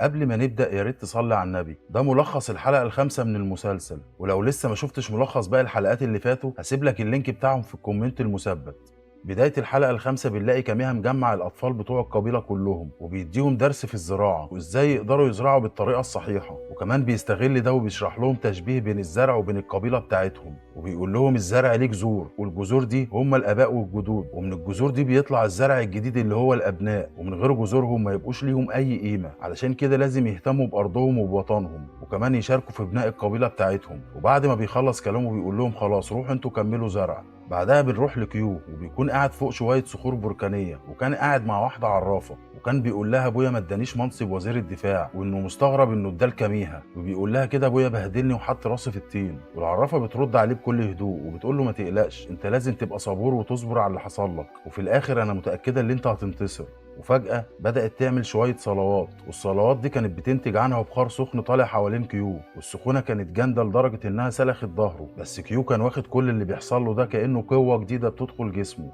قبل ما نبدأ يا ريت تصلي على النبي. ده ملخص الحلقة الخامسة من المسلسل، ولو لسه ما شفتش ملخص باقي الحلقات اللي فاتوا هسيب لك ال link بتاعهم في ال comment المثبت. بداية الحلقة الخامسة بنلاقي كاميها مجمع الأطفال بتوع القبيلة كلهم وبيديهم درس في الزراعة وإزاي يقدروا يزرعوا بالطريقة الصحيحة، وكمان بيستغل ده وبيشرح لهم تشبيه بين الزرع وبين القبيلة بتاعتهم، وبيقول لهم الزرع ليه جذور، والجذور دي هم الآباء والجدود، ومن الجذور دي بيطلع الزرع الجديد اللي هو الأبناء، ومن غير جذورهم ما يبقوش ليهم أي قيمة، علشان كده لازم يهتموا بأرضهم وبوطنهم، وكمان يشاركوا في بناء القبيلة بتاعتهم. وبعد ما بيخلص كلامه بيقول لهم خلاص روحوا انتوا كملوا زرع. بعدها بنروح لكيو، وبيكون قاعد فوق شوية صخور بركانية، وكان قاعد مع واحدة عرافة، وكان بيقول لها ابويا ما ادانيش منصب وزير الدفاع، وانه مستغرب انه اداه لكاميها، وبيقول لها كده ابويا بهدلني وحط راسي في الطين. والعرافة بترد عليه بكل هدوء وبتقول له ما تقلقش، انت لازم تبقى صبور وتصبر على اللي حصل لك، وفي الاخر انا متأكدة ان انت هتنتصر. وفجأة بدأت تعمل شوية صلوات، والصلوات دي كانت بتنتج عنها بخار سخن طالع حوالين كيو، والسخونة كانت جامدة لدرجة إنها سلخت ظهره، بس كيو كان واخد كل اللي بيحصل له ده كأنه قوة جديدة بتدخل جسمه.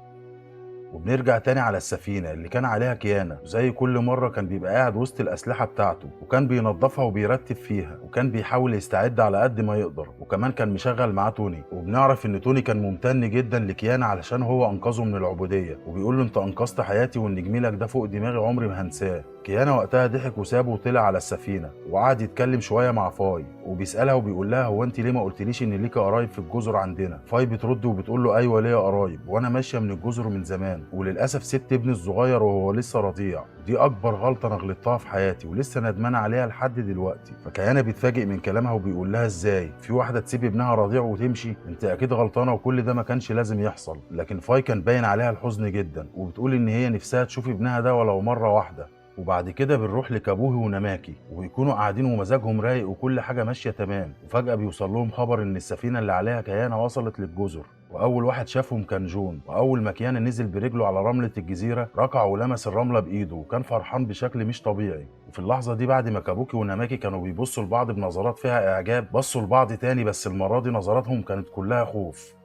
وبنرجع تاني على السفينة اللي كان عليها كيانا، وزي كل مرة كان بيبقى قاعد وسط الأسلحة بتاعته، وكان بينظفها وبيرتب فيها، وكان بيحاول يستعد على قد ما يقدر، وكمان كان مشغل معاه توني. وبنعرف إن توني كان ممتن جدا لكيانا علشان هو أنقذه من العبودية، وبيقول له أنت أنقذت حياتي وإن جميلك ده فوق دماغي عمري ما هنساه. كيانا وقتها ضحك وسابه وطلع على السفينة، وقعد يتكلم شوية مع فاي، وبيسألها وبيقول لها هو أنت ليه ما قلتليش إن ليكي قرايب في الجزر عندنا؟ فاي بترد وبتقول له أيوه ليا قرايب، وأنا ماشية من الجزر من زمان، وللأسف سبت ابني الصغير وهو لسه رضيع، دي أكبر غلطة أنا غلطتها في حياتي ولسه ندمانة عليها لحد دلوقتي. فكيانا بيتفاجئ من كلامها وبيقول لها إزاي في واحدة تسيب ابنها رضيع وتمشي؟ أنت أكيد غلطانة وكل ده ما كانش لازم يحصل. لكن فاي كان باين عليها الحزن جدا، وبتقول إن هي نفسها تشوف ابنها ده ولو مرة واحدة. وبعد كده بنروح لكابوهي ونماكي، وبيكونوا قاعدين ومزاجهم رايق وكل حاجة ماشية تمام، وفجأة بيوصل لهم خبر إن السفينة اللي عليها كيانا وصلت للجزر، وأول واحد شافهم كان جون. وأول ما كيانا نزل برجله على رملة الجزيرة ركع ولمس الرملة بإيده، وكان فرحان بشكل مش طبيعي. وفي اللحظة دي بعد ما كابوكي وناماكي كانوا بيبصوا لبعض بنظرات فيها إعجاب، بصوا لبعض تاني، بس المرة دي نظراتهم كانت كلها خوف.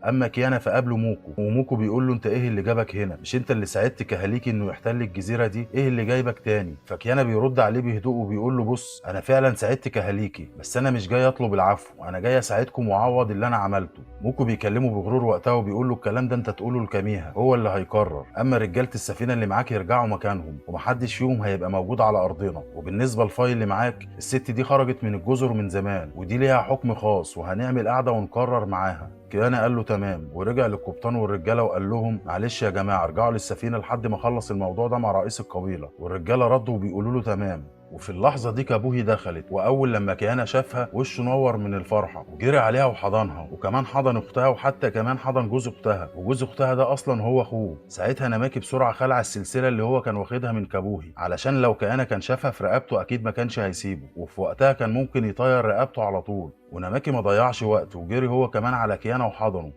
اما كيانا فقابله موكو، وموكو بيقول له انت ايه اللي جابك هنا؟ مش انت اللي ساعدت كهاليكي انه يحتل الجزيرة دي؟ ايه اللي جايبك تاني؟ فكيانا بيرد عليه بهدوء وبيقول له بص، انا فعلا ساعدت كهاليكي، بس انا مش جاي اطلب العفو، انا جاي اساعدكم واعوض اللي انا عملته. موكو بيكلمه بغرور وقتها وبيقول له الكلام ده انت تقوله لكاميها، هو اللي هيقرر، اما رجاله السفينة اللي معاك يرجعوا مكانهم ومحدش فيهم هيبقى موجود على ارضنا. وبالنسبة لفاي اللي معاك، الست دي خرجت من الجزر من زمان ودي ليها حكم خاص، وهنعمل قعدة ونقرر معاها. كيانا قال له تمام، ورجع للقبطان والرجاله وقال لهم معلش يا جماعة ارجعوا للسفينه لحد ما اخلص الموضوع ده مع رئيس القبيلة. والرجاله ردوا وبيقولوا له تمام. وفي اللحظة دي كابوهي دخلت، واول لما كيانا شافها وشه نور من الفرحة وجري عليها وحضنها، وكمان حضن اختها، وحتى كمان حضن جوز اختها، وجوز اختها ده اصلا هو اخوه. ساعتها ناماكي بسرعة خلع السلسلة اللي هو كان واخدها من كابوهي، علشان لو كيانا كان شافها في رقبته اكيد ما كانش هيسيبه، وفي وقتها كان ممكن يطير رقبته على طول. وناماكي ما ضيعش وقت وجري هو كمان على كيانا وحضنه.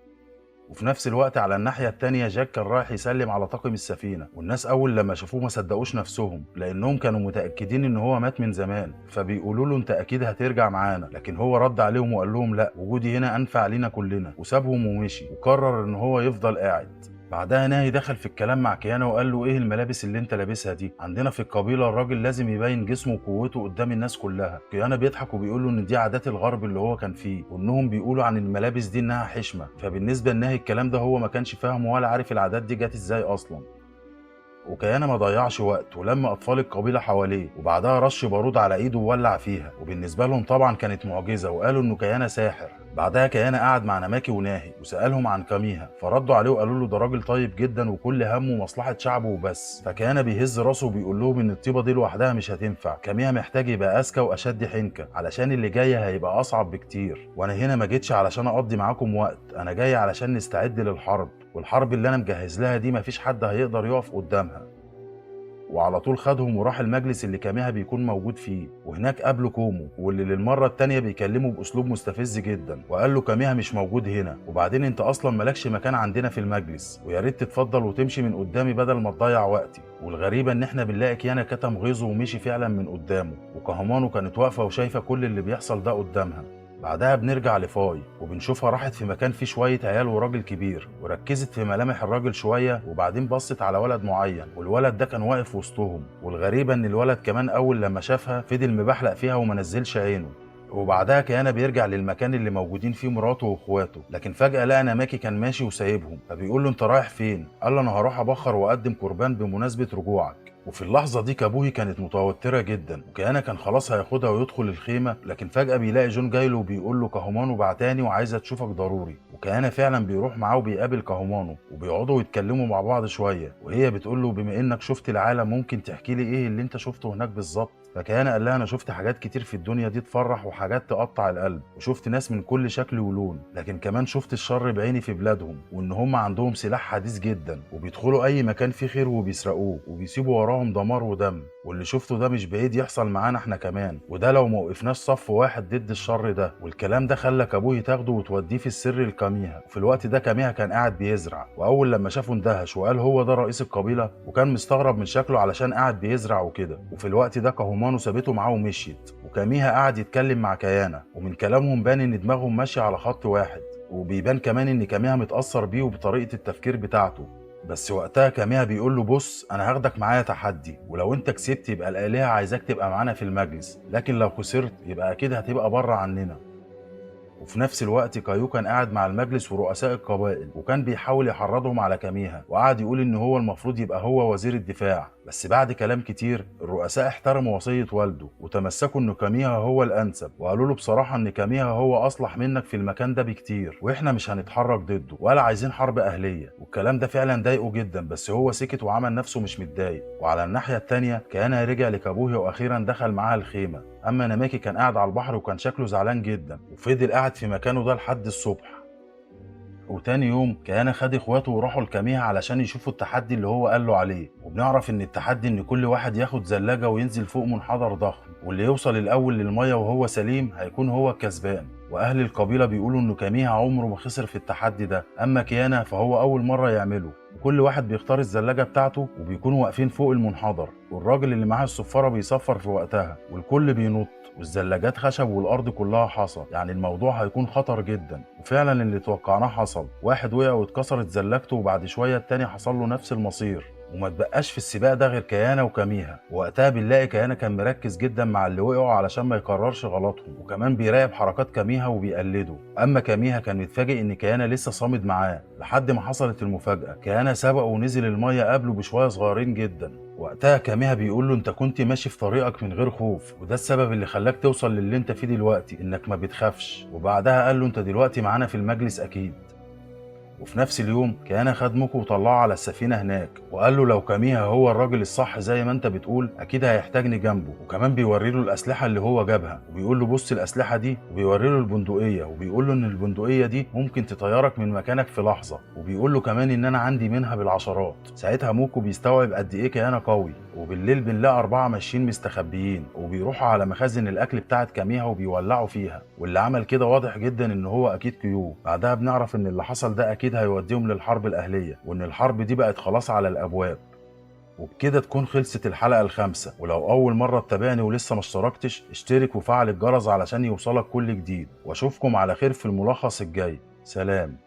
وفي نفس الوقت على الناحية التانية جاك كان رايح يسلم على طاقم السفينة، والناس أول لما شافوه ما صدقوش نفسهم، لأنهم كانوا متأكدين إن هو مات من زمان، فبيقولوا له أنت أكيد هترجع معانا، لكن هو رد عليهم وقال لهم لا، وجودي هنا أنفع لينا كلنا، وسابهم ومشي، وقرر إن هو يفضل قاعد. بعدها ناهي دخل في الكلام مع كيانا وقال له ايه الملابس اللي انت لابسها دي؟ عندنا في القبيلة الراجل لازم يبين جسمه وقوته قدام الناس كلها. كيانا بيضحك وبيقول له ان دي عادات الغرب اللي هو كان فيه، وانهم بيقولوا عن الملابس دي انها حشمه. فبالنسبه لناهي الكلام ده هو ما كانش فاهمه ولا عارف العادات دي جت ازاي اصلا. وكيانا ما ضيعش وقت ولما اطفال القبيلة حواليه، وبعدها رش بارود على ايده وولع فيها، وبالنسبة لهم طبعا كانت معجزه، وقالوا انه كيانا ساحر. بعدها كيانا قعد مع ناماكي وناهي وسألهم عن كاميها، فردوا عليه وقالوا له ده راجل طيب جدا وكل همه مصلحة شعبه وبس. فكيانا بيهز راسه وبيقول لهم ان الطيبة دي لوحدها مش هتنفع، كاميها محتاج يبقى اذكى واشد حنكة علشان اللي جاي هيبقى اصعب بكتير، وانا هنا ما جيتش علشان اقضي معاكم وقت، انا جاي علشان نستعد للحرب، والحرب اللي انا مجهز لها دي مفيش حد هيقدر يقف قدامها. وعلى طول خدهم وراح المجلس اللي كاميها بيكون موجود فيه، وهناك قابله كومو، واللي للمرة التانية بيكلمه باسلوب مستفز جدا، وقال له كاميها مش موجود هنا، وبعدين انت اصلا مالكش مكان عندنا في المجلس، ويا ريت تتفضل وتمشي من قدامي بدل ما تضيع وقتي. والغريبة ان احنا بنلاقي كيانا كتم غيظه ومشي فعلا من قدامه، وكهمانو كانت واقفة وشايفه كل اللي بيحصل ده قدامها. بعدها بنرجع لفاي وبنشوفها راحت في مكان فيه شوية عيال وراجل كبير، وركزت في ملامح الراجل شوية وبعدين بصت على ولد معين، والولد ده كان واقف وسطهم. والغريبة ان الولد كمان اول لما شافها فضل مبحلق فيها وما نزلش عينه. وبعدها كيانا بيرجع للمكان اللي موجودين فيه مراته واخواته، لكن فجأة لقى ناماكي كان ماشي وسايبهم، فبيقول له انت رايح فين؟ قال له انا هروح ابخر واقدم قربان بمناسبة رجوعك. وفي اللحظة دي كابوهي كانت متوترة جدا، وكيانا كان خلاص هياخدها ويدخل الخيمة، لكن فجأة بيلاقي جون جايله وبيقول له كاهومانو بعتاني وعايزة تشوفك ضروري. وكيانا فعلا بيروح معاه وبيقابل كاهومانو وبيقعدوا يتكلموا مع بعض شوية، وهي بتقول له بما انك شفت العالم ممكن تحكي لي ايه اللي انت شفته هناك بالظبط؟ فكيانا قال لها انا شفت حاجات كتير في الدنيا دي تفرح وحاجات تقطع القلب، وشفت ناس من كل شكل ولون، لكن كمان شفت الشر بعيني في بلادهم، وان هم عندهم سلاح حديث جدا وبيدخلوا اي مكان فيه خير وبيسرقوه وبيسيبوا وراهم دمار ودم، واللي شفته ده مش بعيد يحصل معانا احنا كمان، وده لو ما وقفناش صف واحد ضد الشر ده. والكلام ده خلى كابوهي تاخده وتوديه في السر لكاميها. وفي الوقت ده كاميها كان قاعد بيزرع، واول لما شافه اندهش وقال هو ده رئيس القبيلة، وكان مستغرب من شكله علشان قاعد بيزرع وكده. وفي الوقت ده كاهومانو سابته معاه ومشيت، وكاميها قعد يتكلم مع كيانا، ومن كلامهم بان ان دماغهم ماشية على خط واحد، وبيبان كمان ان كاميها متاثر بيه وبطريقة التفكير بتاعته. بس وقتها كاميها بيقول له بص انا هاخدك معايا تحدي، ولو انت كسبت يبقى الالهة عايزاك تبقى معانا في المجلس، لكن لو خسرت يبقى اكيد هتبقى بره عننا. وفي نفس الوقت كايو كان قاعد مع المجلس ورؤساء القبائل، وكان بيحاول يحرضهم على كاميها، وقعد يقول ان هو المفروض يبقى هو وزير الدفاع. بس بعد كلام كتير الرؤساء احترموا وصية والده وتمسكوا ان كاميها هو الانسب، وقالوا له بصراحة ان كاميها هو اصلح منك في المكان ده بكتير، واحنا مش هنتحرك ضده ولا عايزين حرب اهلية. والكلام ده فعلا ضايقه جدا، بس هو سكت وعمل نفسه مش متضايق. وعلى الناحية التانية كيانا رجع لكابوهي واخيرا دخل معاها الخيمة. اما ناماكي كان قاعد على البحر وكان شكله زعلان جدا، وفضل قاعد في مكانه ده لحد الصبح. وتاني يوم كيانا خد اخواته وراحوا لكاميها علشان يشوفوا التحدي اللي هو قال له عليه. وبنعرف ان التحدي ان كل واحد ياخد زلاجة وينزل فوق منحدر ضخم، واللي يوصل الاول للمية وهو سليم هيكون هو الكسبان. واهل القبيلة بيقولوا ان كاميها عمره ما خسر في التحدي ده، اما كيانا فهو اول مرة يعمله. وكل واحد بيختار الزلاجة بتاعته وبيكونوا واقفين فوق المنحدر، والراجل اللي معاه الصفارة بيصفر في وقتها والكل بينط، والزلاجات خشب والارض كلها حصى، يعني الموضوع هيكون خطر جدا. وفعلا اللي توقعناه حصل، واحد وقع واتكسرت زلاجته، وبعد شوية التاني حصل له نفس المصير، وما تبقاش في السباق ده غير كيانا وكاميها. وقتها بنلاقي كيانا كان مركز جدا مع اللي وقعوا علشان ما يكررش غلطهم، وكمان بيراقب حركات كاميها وبيقلده. اما كاميها كان متفاجئ ان كيانا لسه صامد معاه لحد ما حصلت المفاجاة، كيانا سبقه ونزل المية قبله بشوية صغيرين جدا. وقتها كاميها بيقول له انت كنت ماشي في طريقك من غير خوف، وده السبب اللي خلاك توصل للي انت فيه دلوقتي، انك ما بتخافش. وبعدها قال له انت دلوقتي معانا في المجلس اكيد. وفي نفس اليوم كيانا خد موكو وطلعه على السفينة هناك، وقال له لو كاميها هو الراجل الصح زي ما انت بتقول اكيد هيحتاجني جنبه. وكمان بيوري له الاسلحة اللي هو جابها، وبيقول له بص الاسلحة دي، وبيوري له البندقية، وبيقول له ان البندقية دي ممكن تطيرك من مكانك في لحظة، وبيقول له كمان ان انا عندي منها بالعشرات. ساعتها موكو بيستوعب قد ايه كيانا قوي. وبالليل بنلاقي 4 ماشيين مستخبيين وبيروحوا على مخازن الاكل بتاعت كاميها وبيولعوا فيها، واللي عمل كده واضح جدا ان هو اكيد كيو. بعدها بنعرف ان اللي حصل ده اكيد هيوديهم للحرب الاهلية، وان الحرب دي بقت خلاص على الابواب. وبكده تكون خلصت الحلقة الخامسة. ولو اول مرة تتابعني ولسه ما اشتركتش اشترك وفعل الجرس علشان يوصلك كل جديد، واشوفكم على خير في الملخص الجاي. سلام.